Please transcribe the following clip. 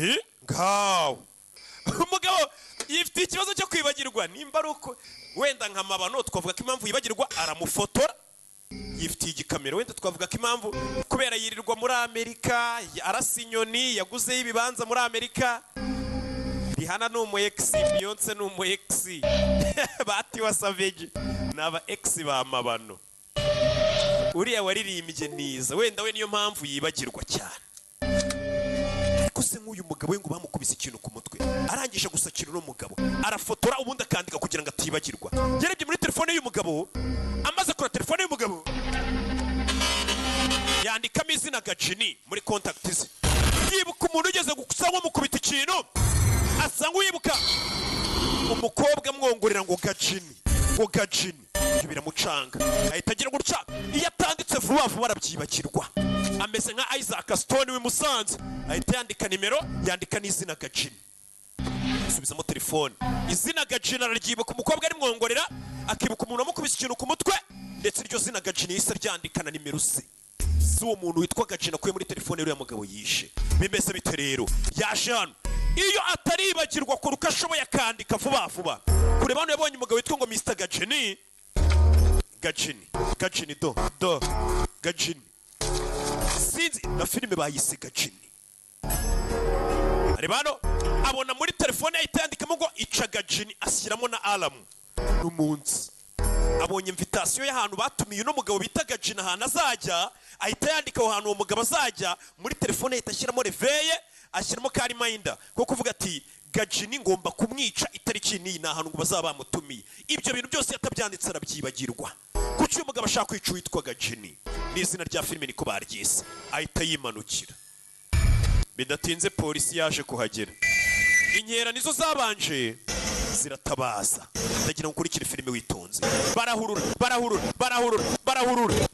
He? Ngaho umugabo yifitiye ikibazo cyo kwibagirwa. Nimba ari uko wenda nka Mabano, twavuga ko impamvu yibagirwa aramufotora, yifitiye igikamera. Wenda twavuga ko impamvu kubera yirirwa muri Amerika arasa inyoni, yaguzeyo ibibanza muri Amerika. Rihanna ni umu ex, Beyonce ni umu ex, ba Tiwa Savage ni aba ex ba Mabano. Uriya waririmbye niza, wenda we niyo mpamvu yibagirwa cyane. Ariko se nk'uyu mugabo we ngo bamukubise ikintu ku mutwe, arangije gusakira uno mugabo arafotora, ubundi akandika kugira ngo atibagirwa. Yarebye muri telefone y'uyu mugabo, amaze kura telefone y'umugabo yandikamo izina Gajini muri contact ze, yibuka umuntu ugeze gusa nk'umukubita ikintu, asa nk'uwibuka umukobwa amwongorera ngo Gajini, ngo Gajini. Ibyo biramucanga, ahita agira gutya. Iyo atanditse vuba vuba arabyibagirwa, ameze nka Isaac Stone w'i Musanze. Ahita yandika nimero, yandika n'izina Gajini, asubizamo telefone. Izina Gajini araryibuka, umukobwa arimwongorera, akibuka umuntu wamukubise ikintu ku mutwe, ndetse iryo zina Gajini yahise aryandika na nimero ze z'uwo muntu witwa Gajini akuye muri telefone y'uriya mugabo yishe. Bimeze bite rero? Yaje hano, iyo ataribagirwa akora uko ashoboye akandika vuba vuba. Kureba hano, yabonye umugabo witwa ngo Mr Gajini, Gajini, Gajini, do do Gajini. Sinzi na filime bayise Gajini. Areba hano, abona muri telefone, ahita yandikamo ngo ica Gajini, ashyiramo na alarm n'umunsi. Abonye invitation y'ahantu batumiye uno mugabo bita Gajini, ahantu azajya, ahita yandika aho hantu uwo mugabo azajya. Muri telefone ahita ashyiramo réveil, ashyiramo ka reminder ko kuvuga ati Gajini ngomba kumwica itariki n'iyi, ni ahantu ngo bazaba bamutumiye. Ibyo bintu byose yatabyanditse arabyibagirwa. Kuki uyu mugabo ashaka kwica uwitwa Gajini? N'izina rya filime niko baryise. Ahita yimanukira. Bidatinze polisi yaje kuhagera, inkera nizo zabanje ziratabaza. Ndagira ngo ukurikire filime witonze. Barahurura, barahurura, barahurura, barahurura.